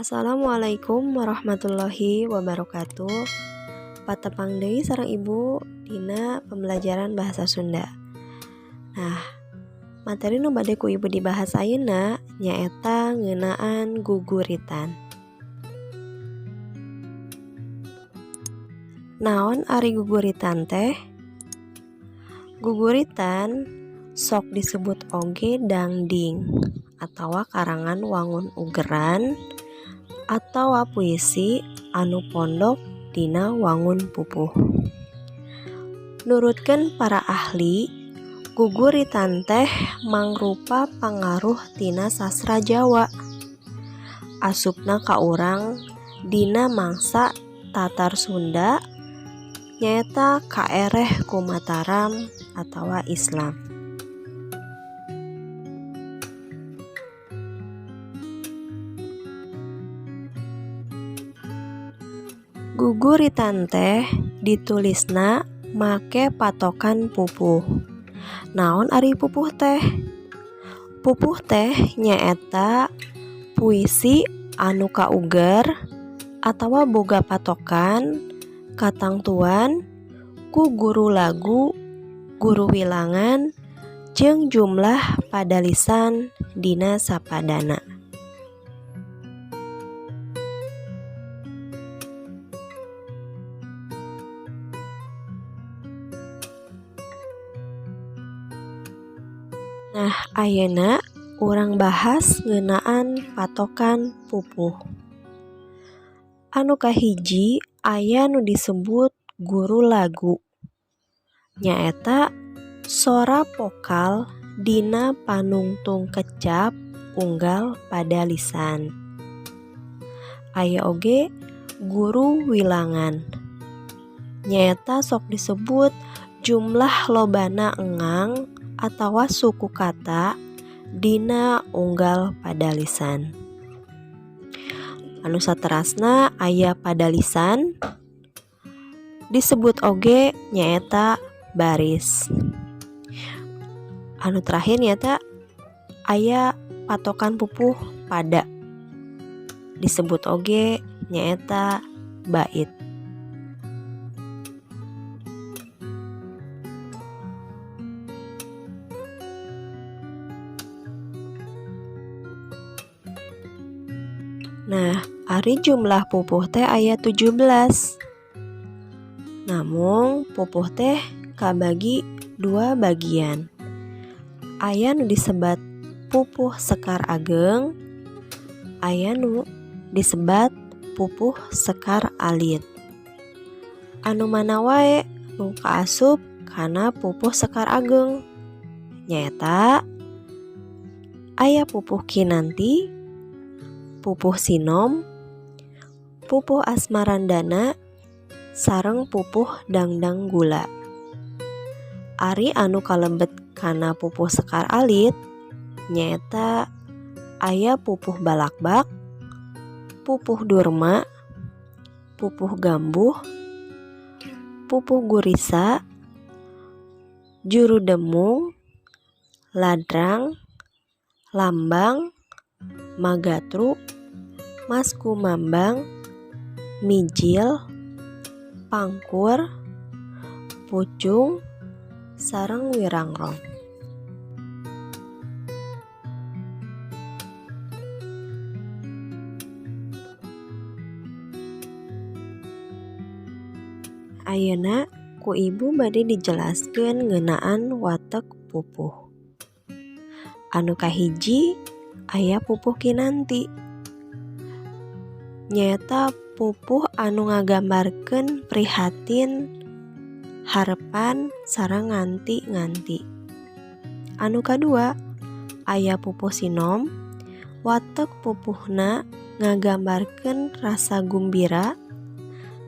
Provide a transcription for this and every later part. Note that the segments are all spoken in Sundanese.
Assalamualaikum warahmatullahi wabarakatuh. Patepang deui sareng Ibu dina pembelajaran bahasa Sunda. Nah, materi nu bade ku Ibu dibahas ayeuna nyaeta ngeunaan guguritan. Naon ari guguritan teh? Guguritan sok disebut oge dangding atawa karangan wangun ugeran atawa puisi anu pondok dina wangun pupuh. Nurutkeun para ahli, guguritan teh mangrupa pangaruh tina sastra Jawa. Asupna ka urang dina mangsa Tatar Sunda nyaeta kaereh ku Mataram atawa Islam. Guguritan teh ditulisna make patokan pupuh. Naon ari pupuh teh? Pupuh teh nyaeta puisi anu kauger atawa boga patokan katangtuan ku guru lagu, guru wilangan, jeung jumlah padalisan dina sapadana. Nah, ayeuna urang bahas ngeunaan patokan pupuh. Anu kahiji aya nu disebut guru lagu. Nyaeta sora vokal dina panungtung kecap unggal padalisan. Aya oge guru wilangan. Nyaeta sok disebut jumlah lobana engang atawa suku kata dina unggal padalisan. Anu saterasna aya padalisan disebut oge nyaeta baris. Anu terakhir nyaeta aya patokan pupuh pada disebut oge nyaeta bait. Nah, ari jumlah pupuh teh aya 17. Namung pupuh teh kabagi dua bagian. Aya nu disebat pupuh sekar ageng, aya nu disebat pupuh sekar alit. Anu mana wae nu kaasup kana pupuh sekar ageng? Nyaeta aya pupuh kinanti, pupuh sinom, pupuh asmarandana, sareng pupuh dangdang gula. Ari anu kalebet kana pupuh sekar alit nyaeta aya pupuh balakbak, pupuh durma, pupuh gambuh, pupuh gurisa, juru demung, ladrang, lambang, magatru, maskumambang, mijil, pangkur, pucung, sareng wirangrong. Ayeuna ku Ibu bade dijelaskeun ngeunaan watek pupuh. Anu kahiji aya pupuh kinanti. Nyaeta pupuh anu ngagambarkeun prihatin, harepan, sareng nganti-nganti. Anu kadua aya pupuh sinom, watek pupuhna ngagambarkeun rasa gumbira,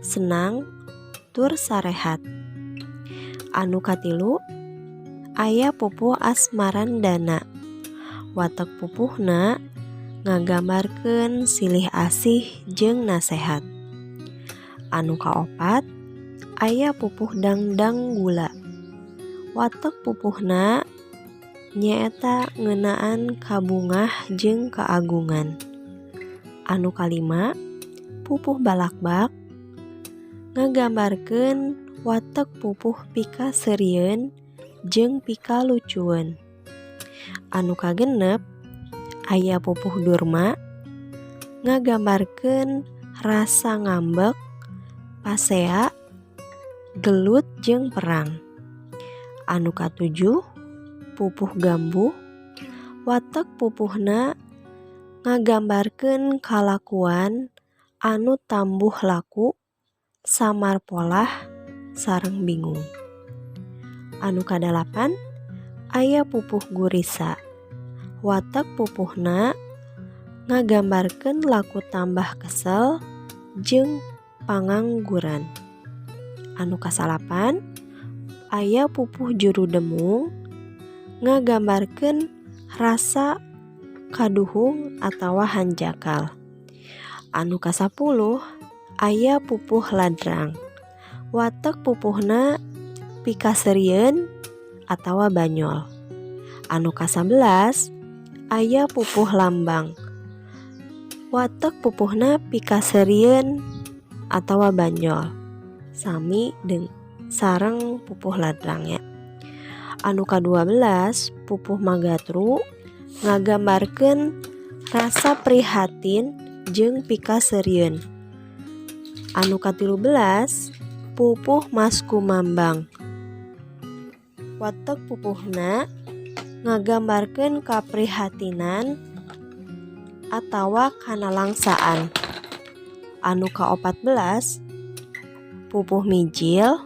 senang, tur sarehat. Anu katilu aya pupuh asmarandana, watek pupuhna ngagambarkeun silih asih jeung nasehat. Anu kaopat aya pupuh dangdang gula, watek pupuhna nyaeta ngeunaan kabungah jeung keagungan. Anu kalima, pupuh balakbak ngagambarkeun watek pupuh pikaseurieun jeung pikalucueun. Anu kagenep, aya pupuh durma ngagambarkeun rasa ngambek, pasea, gelut jeung perang. Anu katujuh, pupuh gambuh watek pupuhna ngagambarkeun kalakuan anu tambuh laku, samar polah, sareng bingung. Anu kadalapan, aya pupuh gurisa watek pupuhna ngagambarkeun laku tambah kesel jeung pangangguran. Anu kasalapan, aya pupuh juru demung ngagambarkeun rasa kaduhung atawa hanjakal. Anu kasapuluh, aya pupuh ladrang watek pupuhna pikaseurieun atawa banyol. Anu kasabelas, aya pupuh lambang watek pupuhna pikaseurieun atawa banyol, sami deng sareng pupuh ladrang nya. Anu ka-12, pupuh magatru ngagambarkeun rasa prihatin jeung pikaseurieun. Anu ka-13, pupuh maskumambang watek pupuhna ngagambarkeun kaprihatinan atawa kanalangsaan. Anu ka-14, pupuh mijil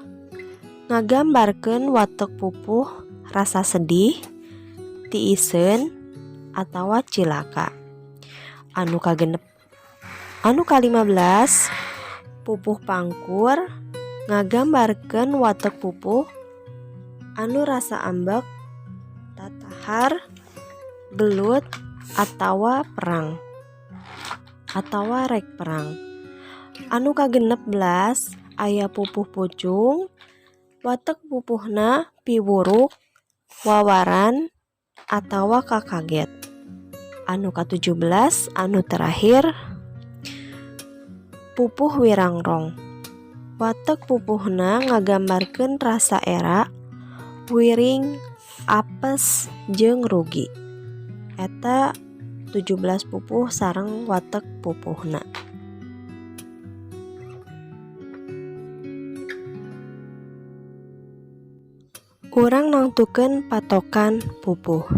ngagambarkeun watek pupuh rasa sedih, tiiseun, atawa cilaka. Anu kagenep anu ka-15, pupuh pangkur ngagambarkeun watek pupuh anu rasa ambek, tatahar, gelut, atawa perang atawa rek perang. Anu ka-16, aya pupuh pucung watek pupuhna piwuruk, wawaran, atawa kakaget. Anu ka-17, anu terakhir, pupuh wirangrong watek pupuhna ngagambarkeun rasa era, wiring, apes, jeung rugi. Eta 17 pupuh sareng watek pupuhna. Urang nangtukeun patokan pupuh.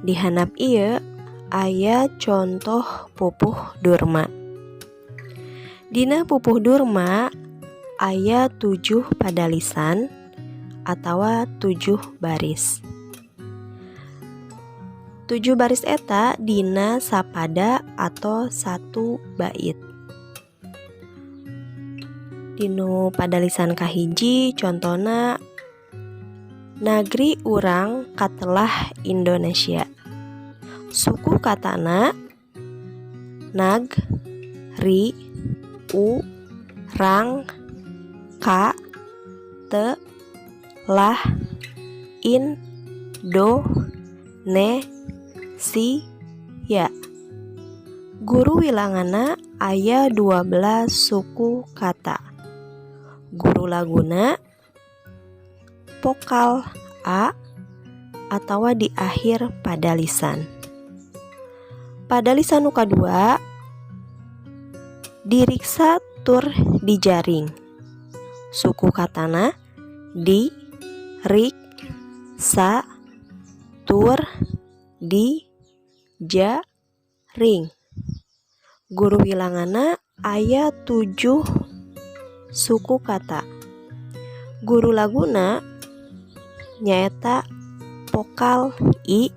Di handap ieu aya contoh pupuh durma. Dina pupuh durma aya 7 padalisan atawa 7 baris. 7 baris eta dina sapada atau 1 bait. Dinu padalisan kahiji contona, Nagri urang katelah Indonesia. Suku katana nag, ri, u, rang, ka, te, lah, in, do, ne, si, ya. Guru wilanganna aya 12 suku kata. Guru laguna vokal a atawa di akhir padalisan. Padalisan nu kadua diriksa tur dijaring. Suku katana di, rik, sa, tur, di, ja, ring. Guru wilanganna aya 7 suku kata. Guru laguna nyaeta vokal i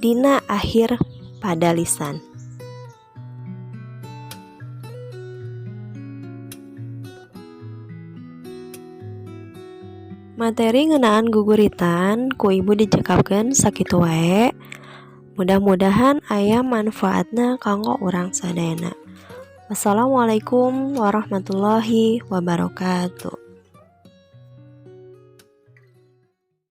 dina akhir padalisan. Materi ngeunaan guguritan ku ibu dicekapkeun sakitu wae. Mudah-mudahan aya manfaatna kanggo urang sadayana. Wassalamualaikum warahmatullahi wabarakatuh.